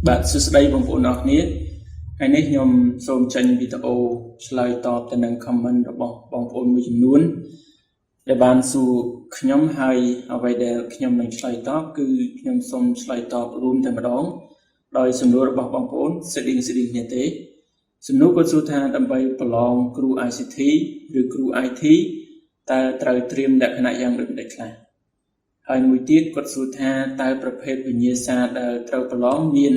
បាទសួស្តីបងប្អូនអរគ្នាថ្ងៃនេះខ្ញុំសូមចេញវីដេអូឆ្លើយតបទៅនឹង comment របស់បងប្អូនមួយចំនួនដែលបានសួរខ្ញុំហើយអ្វីដែលខ្ញុំនឹងឆ្លើយតបគឺខ្ញុំសូមឆ្លើយតបរួមតែម្ដងដោយសំណួររបស់បងប្អូនស្តៀងស្តៀងគ្នាទេសំណួរគាត់សួរថាដើម្បីប្រឡងគ្រូ ICT ឬគ្រូ IT តើត្រូវត្រៀមលក្ខណៈយ៉ាងដូចម្តេចខ្លះហើយមួយទៀតគាត់សួរថាតើប្រភេទវិញ្ញាសាដែលត្រូវប្រឡងមាន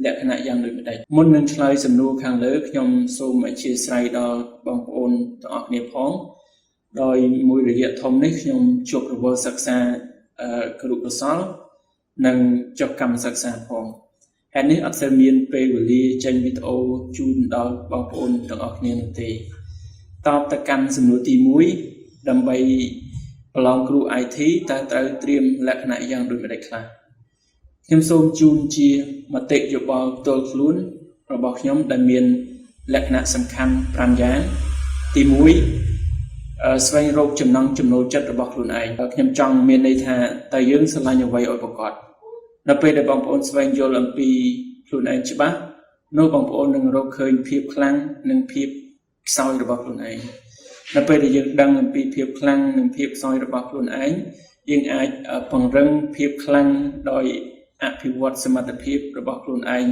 លក្ខណៈយ៉ាងដូចម្តេចមុននឹងឆ្លើយសំណួរខាងលើខ្ញុំសូមអធ្យាស្រ័យដល់បងប្អូនទាំងអស់គ្នាផងដោយមួយរយៈធំនេះខ្ញុំជាប់រវល់សិក្សាគរុកោសល្យនិងចុះកម្មសិក្សាផងហេតុនេះអត់សូវមានពេលវេលាចេញវីដេអូជូនដល់បងប្អូនទាំងអស់គ្នានោះទេតបទៅកាន់សំណួរទី1ដើម្បីប្រឡងគ្រូ IT តើត្រូវត្រៀមលក្ខណៈយ៉ាងដូចម្តេចខ្លះខ្ញុំសូមជូនជាមតិយោបល់ផ្ទាល់ខ្លួនរបស់ខ្ញុំដែលមានលក្ខណៈសំខាន់5យ៉ាងទី1ស្វែងរកចំណង់ចំណូលចិត្តរបស់ខ្លួនឯងខ្ញុំចង់មានន័យថាតើយើងស្រឡាញ់អ្វីឲ្យប្រាកដនៅពេលដែលបងប្អូនស្វែងយល់អំពីខ្លួនឯងច្បាស់នោះបងប្អូននឹងរកឃើញភាពខ្លាំងនិងភាពខ្សោយរបស់ខ្លួនឯងនៅពេលដែលយើងដឹងអំពីភាពខ្លាំងនិងភាពខ្សោយរបស់ខ្លួនឯងយើងអាចពង្រឹងភាពខ្លាំងដោយអភិវឌ្ឍសមត្ថភាពរបស់ខ្លួនឯង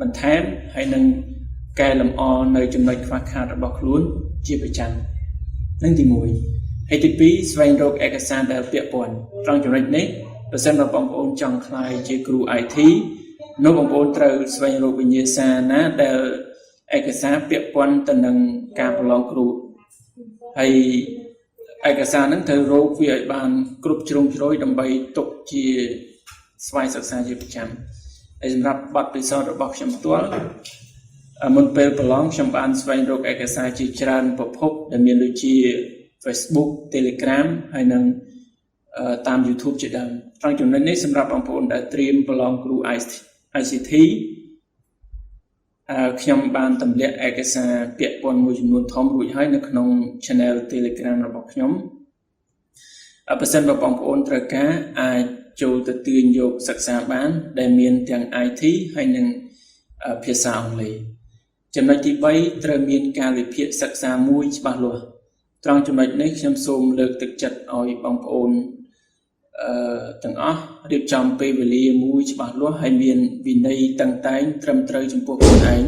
បន្ថែមហើយនឹងកែលម្អនៅចំណុចខ្វះខាតរបស់ខ្លួនជាប្រចាំនឹងទី1ហើយទី2ស្វែងរកឯកសារដែលពាក់ព័ន្ធត្រង់ចំណុចនេះប្រសិនបើបងប្អូនចង់ក្លាយជាគ្រូ IT នោះបងប្អូនត្រូវស្វែងរកវិញ្ញាសាណាដែលឯកសារពាក់ព័ន្ធទៅនឹងការប្រឡងគ្រូហើយឯកសារហ្នឹងត្រូវរកវាឲ្យបានគ្រប់ជ្រុងជ្រោយដើម្បីទុកជាស្វ័យសិក្សាជាប្រចាំហើយសម្រាប់បទពិសោធន៍របស់ខ្ញុំផ្ទាល់មុនពេលប្រឡងខ្ញុំបានស្វែងរកឯកសារជាច្រើនប្រភពដែលមានដូចជា Facebook Telegram ហើយនិងតាម YouTube ជាដើមត្រង់ចំណុចនេះសម្រាប់បងប្អូនដែលត្រៀមប្រឡងគ្រូ ICT ខ្ញុំបានទម្លាក់ឯកសារពាក់ព័ន្ធមួយចំនួនធំរួចហើយនៅក្នុង Channel Telegram របស់ខ្ញុំប្រសិនបើបងប្អូនត្រូវការអាចចូលទៅទាញយកសិក្សាបាន ដែលមានទាំង IT ហើយនិងភាសាអង់គ្លេសចំណុចទី3ត្រូវមានការវិភាគសិក្សាមួយច្បាស់លាស់ត្រង់ចំណុចនេះខ្ញុំសូមលើកទឹកចិត្តឲ្យបងប្អូនអឺទាំងអស់រៀបចំពេលវេលាមួយច្បាស់លាស់ហើយមានវិន័យតឹងតែងត្រឹមត្រូវចំពោះខ្លួនឯង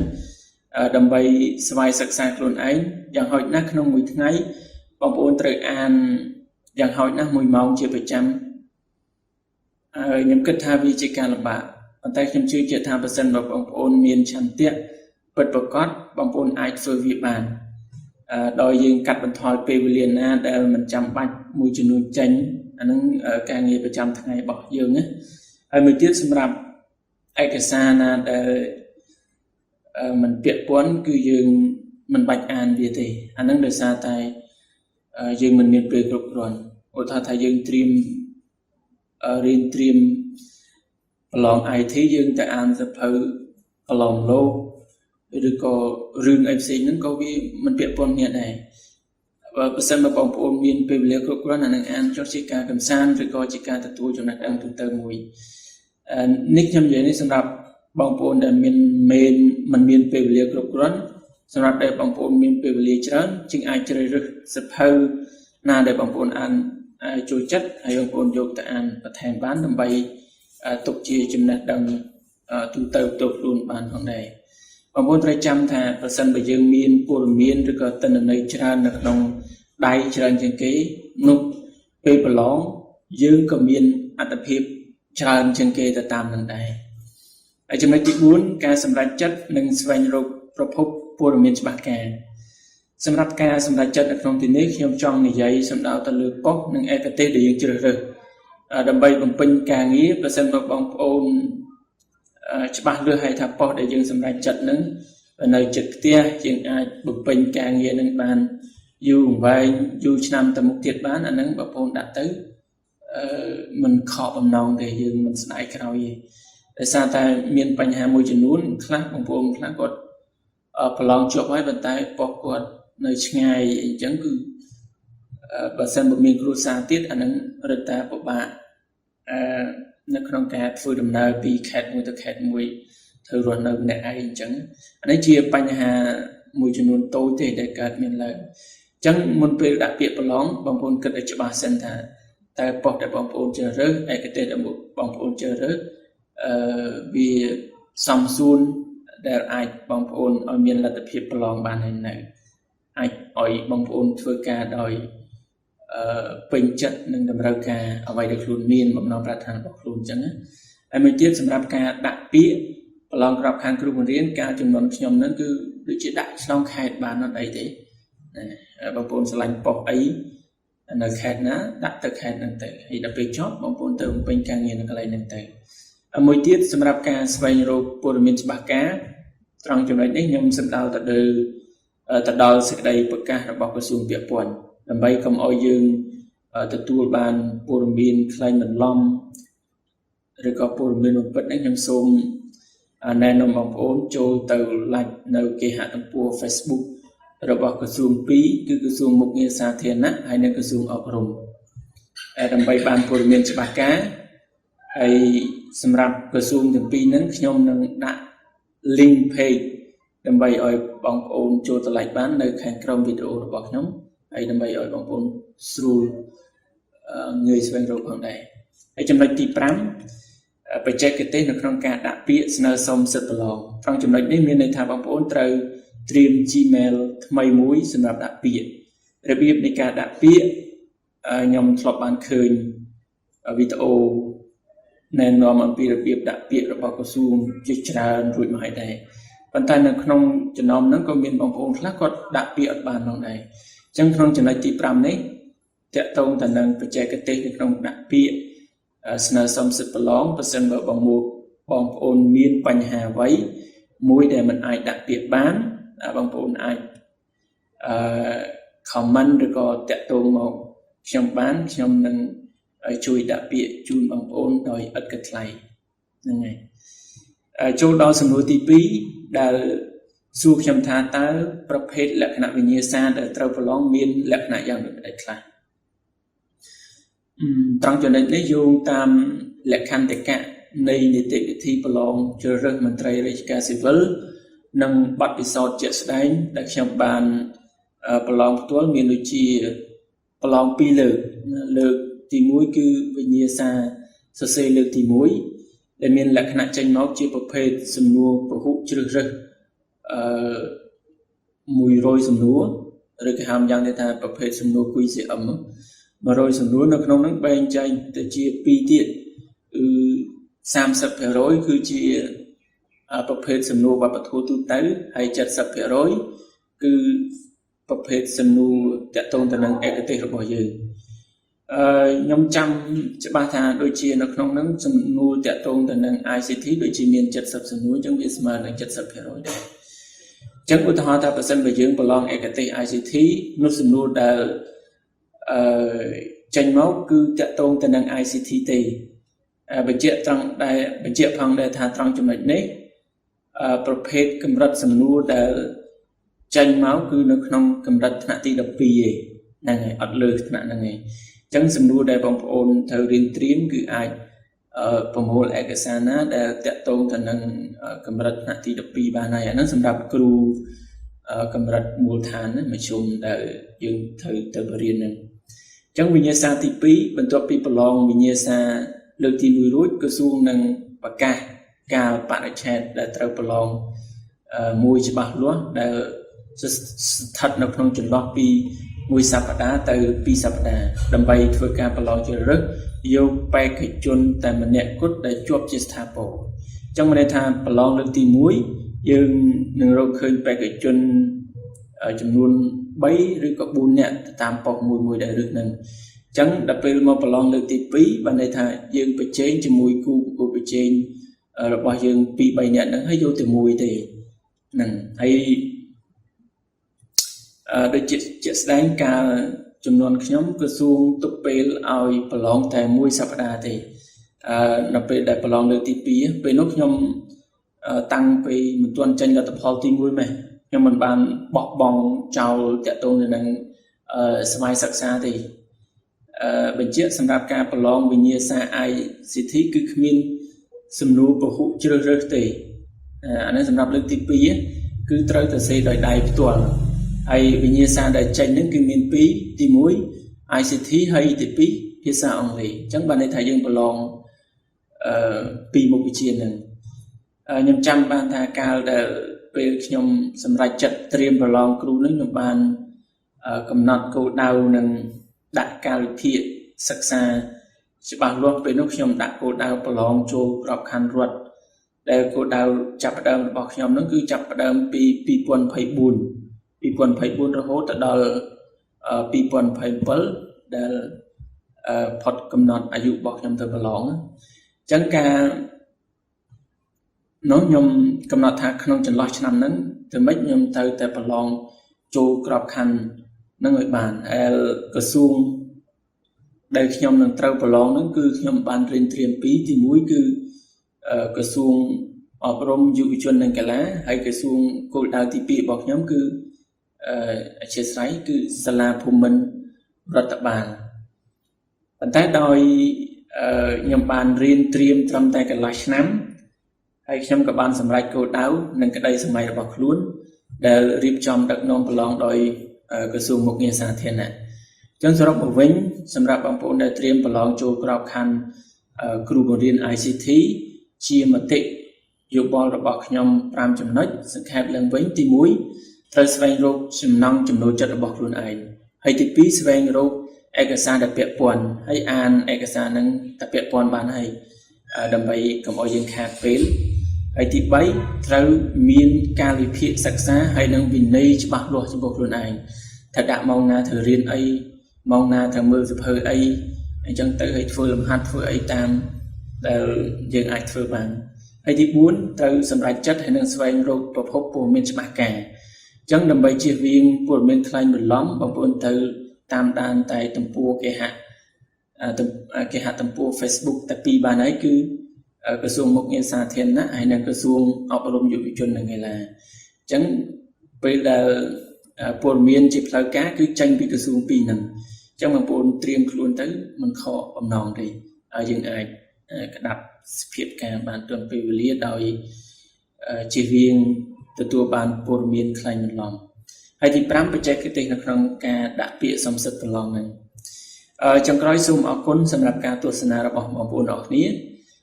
ដើម្បីស្វ័យសិក្សាខ្លួនឯងយ៉ាងហោចណាស់ក្នុងមួយថ្ងៃបងប្អូនត្រូវអានយ៉ាងហោចណាស់1ម៉ោងជាប្រចាំហើយខ្ញុំគិតថាវាជាការលំបាកប៉ុន្តែខ្ញុំជឿជាក់ថាប្រសិនបើបងប្អូនមានឆន្ទៈពិតប្រាកដបងប្អូនអាចធ្វើវាបានដោយយើងកាត់បន្ថយពេលវេលាណាដែលមិនចាំបាច់មួយចំនួនចេញអាហ្នឹងការងារប្រចាំថ្ងៃរបស់យើងណាហើយមួយទៀតសម្រាប់ឯកសារណាដែលមិនពាក់ព័ន្ធគឺយើងមិនបាច់អានវាទេអាហ្នឹងដោយសារតែយើងមិនមានពេលគ្រប់គ្រាន់ឧទាហរណ៍ថាយើងត្រៀមរៀនត្រៀមប្រឡង IT យើងទៅអានសៀវភៅប្រឡងលោកឬក៏រឿងអីផ្សេងហ្នឹងក៏វាមិនពាក់ព័ន្ធគ្នាដែរបើប្រសិនបើបងប្អូនមានពេលវេលាគ្រប់គ្រាន់អានឹងអានចុះជាការកំសាន្តឬក៏ជាការទទួលចំណេះដឹងទូទៅមួយនេះខ្ញុំនិយាយនេះសម្រាប់បងប្អូនដែលមានមេនមិនមានពេលវេលាគ្រប់គ្រាន់សម្រាប់ដែលបងប្អូនមានពេលវេលាច្រើនជាងអាចជ្រើសរើសសៀវភៅណាដែលបងប្អូនអានចូលចិត្តហើយបងប្អូនយកទៅអានបន្ថែមបានដើម្បីទុកជាចំណេះដឹងទូទៅផ្ទាល់ខ្លួនបានផងដែរបងប្អូនត្រូវចាំថាប្រសិនបើយើងមានព័ត៌មានឬក៏ទិន្នន័យច្រើននៅក្នុងដៃច្រើនជាងគេនោះពេលប្រឡងយើងក៏មានអត្ថភាពច្រើនជាងគេទៅតាមនឹងដែរហើយចំណុចទី4ការសម្រេចចិត្តនិងស្វែងរកប្រភពព័ត៌មានច្បាស់ការសម្រាប់ការសម្រេចចិត្តនៅក្នុងទីនេះខ្ញុំចង់និយាយសំដៅទៅលើប៉ុស្តិ៍និងឯកទេសដែលយើងជ្រើសរើសដើម្បីបំពេញការងារប្រសិនបើបងប្អូនច្បាស់លាស់ហើយថាប៉ុស្តិ៍ដែលយើងសម្រេចចិត្តនឹងនៅជិតផ្ទះយើងអាចបំពេញការងារនឹងបានយូរអង្វែងយូរឆ្នាំទៅមុខទៀតបានអានឹងបងប្អូនដាក់ទៅអឺមិនខកបំណងទេយើងមិនស្ដាយក្រោយទេដោយសារតែមានបញ្ហាមួយចំនួនខ្លះបងប្អូនខ្លះគាត់ប្រឡងជាប់ហើយប៉ុន្តែប៉ុស្តិ៍គាត់នៅឆ្ងាយអញ្ចឹងគឺបើសិនបើមានគ្រួសារទៀតអានឹងរឹតតែពិបាកអឺនៅក្នុងការធ្វើដំណើរពីខេត្តមួយទៅខេត្តមួយ ត្រូវរស់នៅម្នាក់ឯងអញ្ចឹងអានេះជាបញ្ហាមួយចំនួនតូចទេដែលកើតមានឡើងអញ្ចឹងមុនពេលដាក់ពាក្យប្រឡងបងប្អូនគិតឲ្យច្បាស់សិនថាតើប៉ុស្តិ៍ដែលបងប្អូនជ្រើសរើសឯកទេសដែលបងប្អូនជ្រើសរើសអឺវាសមសួនដែលអាចបងប្អូនឲ្យមានលទ្ធភាពប្រឡងបានហើយនៅអាចឲ្យបងប្អូនធ្វើការដោយអឺពេញចិត្តនឹងតម្រូវការអ្វីដែលខ្លួនមានបំណងប្រាថ្នារបស់ខ្លួនអញ្ចឹងណាហើយមួយទៀតសម្រាប់ការដាក់ពាក្យប្រឡងក្របខ័ណ្ឌគ្រូបង្រៀនកាលចំនួនខ្ញុំហ្នឹងគឺដូចជាដាក់ឆ្លងខេត្តបានអត់អីទេណាបងប្អូនឆ្លាញ់ប៉ុស្តិ៍អីនៅខេត្តណាដាក់ទៅខេត្តហ្នឹងទៅហើយដល់ពេលចប់បងប្អូនទៅបំពេញការងារនៅកន្លែងហ្នឹងទៅមួយទៀតសម្រាប់ការស្វែងរកព័ត៌មានច្បាស់ការត្រង់ចំណុចនេះខ្ញុំសំដៅទៅលើទៅដល់សេចក្តីប្រកាសរបស់ក្រសួងពាក់ព័ន្ធដើម្បីកុំឲ្យយើងទទួលបានព័ត៌មានក្លែងបន្លំឬក៏ព័ត៌មានបំពិតនេះខ្ញុំសូមណែនាំបងប្អូនចូលទៅ like នៅគេហទំព័រ Facebook របស់ក្រសួងពីរគឺក្រសួងមុខងារសាធារណៈហើយនិងក្រសួងអប់រំដើម្បីបានព័ត៌មានច្បាស់ការហើយសម្រាប់ក្រសួងទាំងពីរហ្នឹងខ្ញុំនឹងដាក់ link page ដើម្បីឲ្យបងប្អូនចូលទៅ like បាននៅខាងក្រោមវីដេអូរបស់ខ្ញុំហើយដើម្បីឲ្យបងប្អូនស្រួលងាយស្វែងរកផងដែរហើយចំណុចទី5បច្ចេកទេសនៅក្នុងការដាក់ពាក្យស្នើសុំសិទ្ធិប្រឡងត្រង់ចំណុចនេះមានន័យថាបងប្អូនត្រូវត្រៀម Gmail ថ្មីមួយសម្រាប់ដាក់ពាក្យរបៀបនៃការដាក់ពាក្យខ្ញុំធ្លាប់បានឃើញវីដេអូណែនាំអំពីរបៀបដាក់ពាក្យរបស់ក្រសួងជាច្រើនរួចមកហើយដែរប៉ុន្តែនៅក្នុងចំណោមហ្នឹងក៏មានបងប្អូនខ្លះគាត់ដាក់ពាក្យអត់បានផងដែរអញ្ចឹងក្នុងចំណុចទី5នេះតកតងទៅនឹងបច្ចេកទេសនៅក្នុងដាក់ពាក្យស្នើសុំសិទ្ធិប្រឡងប្រសិនបើបងមួបងប្អូនមានបញ្ហាអ្វីមួយដែលមិនអាចដាក់ពាក្យបានបងប្អូនអាចអឺ comment ឬក៏តាក់ទងមកខ្ញុំបានខ្ញុំនឹងជួយដាក់ពាក្យជូនបងប្អូនដោយឥតគិតថ្លៃហ្នឹងហើយចូលដល់សំណួរទី2ដែលសួរខ្ញុំថាតើប្រភេទលក្ខណៈវិញ្ញាសាដែលត្រូវប្រឡងមានលក្ខណៈយ៉ាងដូចម្តេចខ្លះត្រង់ចំណុចនេះយោងតាមលក្ខន្តិកៈនៃនីតិវិធីប្រឡងជ្រើសរើសមន្ត្រីរាជការស៊ីវិលនិងបទពិសោធន៍ជាក់ស្ដែងដែលខ្ញុំបានប្រឡងផ្ទាល់មានដូចជាប្រឡងពីរលើកលើកទី1គឺវិញ្ញាសាសរសេរលើកទី1ដែលមានលក្ខណៈចេញមកជាប្រភេទសំណួរពហុជ្រើសរើសអឺ100សំណួរឬគេហៅយ៉ាងទៀតថាប្រភេទសំណួរ QCM 100សំណួរនៅក្នុងហ្នឹងបែងចែកទៅជា2ទៀតគឺ30%គឺជាប្រភេទសំណួរវប្បធម៌ទូទៅហើយ70%គឺប្រភេទសំណួរតាក់ទងទៅនឹងឯកទេសរបស់យើងអឺខ្ញុំចាំច្បាស់ថាដូចជានៅក្នុងហ្នឹងសំណួរតាក់ទងទៅនឹង ICT ដូចជាមាន70សំណួរអញ្ចឹងវាស្មើនឹង70%ដែរអញ្ចឹងឧទាហរណ៍ថាបើសិនបើយើងប្រឡងឯកទេស ICT នោះសំណួរដែលអឺចេញមកគឺតាក់ទងទៅនឹង ICT ទេបញ្ជាក់ត្រង់ដែលបញ្ជាក់ផងដែរថាត្រង់ចំណុចនេះប្រភេទកម្រិតសំណួរដែលចេញមកគឺនៅក្នុងកម្រិតថ្នាក់ទី12ឯងហ្នឹងហើយអត់លើសថ្នាក់ហ្នឹងឯងអញ្ចឹងសំណួរដែលបងប្អូនត្រូវរៀនត្រៀមគឺអាចប្រមូលឯកសារណាដែលតាក់ទងទៅនឹងកម្រិតថ្នាក់ទី12បានហើយអាហ្នឹងសម្រាប់គ្រូកម្រិតមូលដ្ឋានណាមធ្យមដែលយើងត្រូវទៅរៀនហ្នឹងអញ្ចឹងវិញ្ញាសាទី2បន្ទាប់ពីប្រឡងវិញ្ញាសាលើកទី1រួចក្រសួងនឹងប្រកាសកាលបរិច្ឆេទដែលត្រូវប្រឡងមួយច្បាស់លាស់ដែលស្ថិតនៅក្នុងចន្លោះពីមួយសប្តាហ៍ទៅពីរសប្តាហ៍ដើម្បីធ្វើការប្រឡងជ្រើសរើសយកបេក្ខជនតែម្នាក់គត់ដែលជាប់ជាស្ថាពរអញ្ចឹងមានន័យថាប្រឡងលើកទី1យើងនឹងរកឃើញបេក្ខជនចំនួន3ឬក៏4នាក់ទៅតាមប៉ុស្តិ៍មួយមួយដែលរើសនឹងអញ្ចឹងដល់ពេលមកប្រឡងលើកទី2បានន័យថាយើងប្រជែងជាមួយគូប្រកួតប្រជែងរបស់យើង2 3នាក់ហ្នឹងហើយយកតែមួយទេហ្នឹងហើយអឺដូចជាជាក់ស្ដែងកាលចំនួនខ្ញុំក្រសួងទុកពេលឲ្យប្រឡងតែមួយសប្តាហ៍ទេអឺនៅពេលដែលប្រឡងលើកទី2ពេលនោះខ្ញុំតាំងពីមិនទាន់ចេញលទ្ធផលទី1ម៉េះខ្ញុំមិនបានបោះបង់ចោលតាក់ទងទៅនឹងស្វ័យសិក្សាទេអឺបញ្ជាក់សម្រាប់ការប្រឡងវិញ្ញាសា ICT គឺគ្មានសំណួរពហុជ្រើសរើសទេ អានេះសម្រាប់លើកទី2គឺត្រូវទៅសេដោយដៃផ្ទាល់ហើយវិញ្ញាសាដែលចេញហ្នឹងគឺមាន2ទី1 ICT ហើយទី2ភាសាអង់គ្លេសអញ្ចឹងបានន័យថាយើងប្រឡងអឺពីរមុខវិជ្ជាហ្នឹងខ្ញុំចាំបានថាកាលដែលពេលខ្ញុំសម្រេចចិត្តត្រៀមប្រឡងគ្រូនឹងខ្ញុំបានកំណត់គោលដៅនិងដាក់កាលវិភាគសិក្សាច្បាស់លាស់ពេលនោះខ្ញុំដាក់គោលដៅប្រឡងចូលក្របខ័ណ្ឌរដ្ឋដែលគោលដៅចាប់ផ្ដើមរបស់ខ្ញុំនឹងគឺចាប់ផ្ដើមពី2024 2024រហូតទៅដល់2027ដែលផុតកំណត់អាយុរបស់ខ្ញុំទៅប្រឡងអញ្ចឹងការនោះខ្ញុំកំណត់ថាក្នុងចន្លោះឆ្នាំហ្នឹងធ្វើម៉េចខ្ញុំត្រូវតែប្រឡងចូលក្របខ័ណ្ឌនឹងឲ្យបានអែលក្រសួងដែលខ្ញុំនឹងត្រូវប្រឡងហ្នឹងគឺខ្ញុំបានរៀនត្រៀមពីរទី1គឺក្រសួងអប់រំយុវជននិងកីឡាហើយក្រសួងគោលដៅទី2របស់ខ្ញុំគឺអធិស្ឋានគឺសាលាភូមិន្ទរដ្ឋបាលប៉ុន្តែដោយខ្ញុំបានរៀនត្រៀមត្រឹមតែកន្លះឆ្នាំហើយខ្ញុំក៏បានសម្រេចគោលដៅនិងក្តីសម័យរបស់ខ្លួនដែលរៀបចំដឹកនាំប្រឡងដោយក្រសួងមុខងារសាធារណៈចឹងសរុបមកវិញសម្រាប់បងប្អូនដែលត្រៀមប្រឡងចូលក្របខ័ណ្ឌគ្រូបង្រៀន ICT ជាមតិយោបល់របស់ខ្ញុំ5ចំណុចសង្ខេបឡើងវិញទី1ត្រូវស្វែងរកចំណង់ចំណូលចិត្តរបស់ខ្លួនឯងហើយទី2ស្វែងរកឯកសារដែលពាក់ព័ន្ធហើយអានឯកសារហ្នឹងតែពាក់ព័ន្ធបានហើយដើម្បីកុំឲ្យយើងខាតពេលហើយទី3ត្រូវមានការវិភាគសិក្សាហើយនិងវិន័យច្បាស់លាស់ចំពោះខ្លួនឯងថាដាក់ម៉ោងណាត្រូវរៀនអីម៉ោងណាត្រូវមើលសៀវភៅអីអញ្ចឹងទៅឲ្យធ្វើលំហាត់ធ្វើអីតាមដែលយើងអាចធ្វើបានហើយទី4ត្រូវសម្រេចចិត្តហើយនឹងស្វែងរកប្រភពព័ត៌មានច្បាស់ការអញ្ចឹងដើម្បីជៀសវាងព័ត៌មានក្លែងបន្លំបងប្អូនត្រូវតាមដានតែទំព័រគេហទំព័រ Facebook តែពីរបានហើយគឺក្រសួងមុខងារសាធារណៈហើយនិងក្រសួងអប់រំយុវជននិងកីឡាអញ្ចឹងពេលដែលព័ត៌មានជាផ្លូវការគឺចេញពីក្រសួងពីរហ្នឹងអញ្ចឹងបងប្អូនត្រៀមខ្លួនទៅមិនខកបំណងទេហើយយើងអាចក្តាប់សភាពការបានទាន់ពេលវេលាដោយជៀសវាងទទួលបានព័ត៌មានក្លែងបន្លំហើយទី5បច្ចេកទេសនៅក្នុងការដាក់ពាក្យសំសិទ្ធប្រឡងហ្នឹងចុងក្រោយសូមអរគុណសម្រាប់ការទស្សនារបស់បងប្អូនអរគ្នា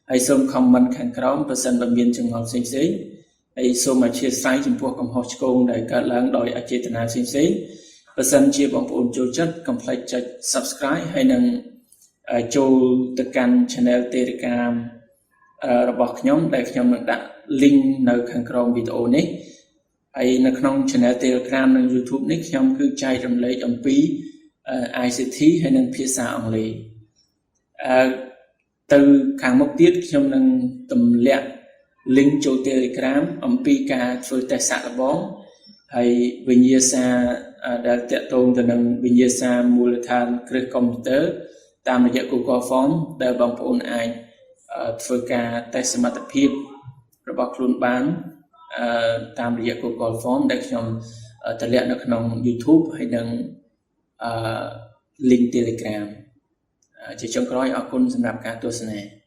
ហើយសូម comment ខាងក្រោមប្រសិនបើមានចម្ងល់ផ្សេងៗហើយសូមអធ្យាស្រ័យចំពោះកំហុសឆ្គងដែលកើតឡើងដោយអចេតនាផ្សេងៗប្រសិនជាបងប្អូនចូលចិត្តកុំភ្លេចចុច Subscribe ហើយនិងចូលទៅកាន់ Channel Telegram របស់ខ្ញុំដែលខ្ញុំនឹងដាក់ link នៅខាងក្រោមវីដេអូនេះហើយនៅក្នុង Channel Telegram និង YouTube នេះខ្ញុំគឺចែករំលែកអំពី ICT ហើយនិងភាសាអង់គ្លេសអឺទៅខាងមុខទៀតខ្ញុំនឹងទម្លាក់ link ចូល Telegram អំពីការធ្វើតេស្តសាកល្បងហើយវិញ្ញាសាដែលតាក់ទងទៅនឹងវិញ្ញាសាមូលដ្ឋានគ្រឹះកុំព្យូទ័រតាមរយៈ Google Form ដែលបងប្អូនអាចធ្វើការតេស្តសមត្ថភាពរបស់ខ្លួនបានតាមរយៈ Google Form ដែលខ្ញុំទម្លាក់នៅក្នុង YouTube ហើយនិងអឺ link Telegram ជាចុងក្រោយអរគុណសម្រាប់ការទស្សនា។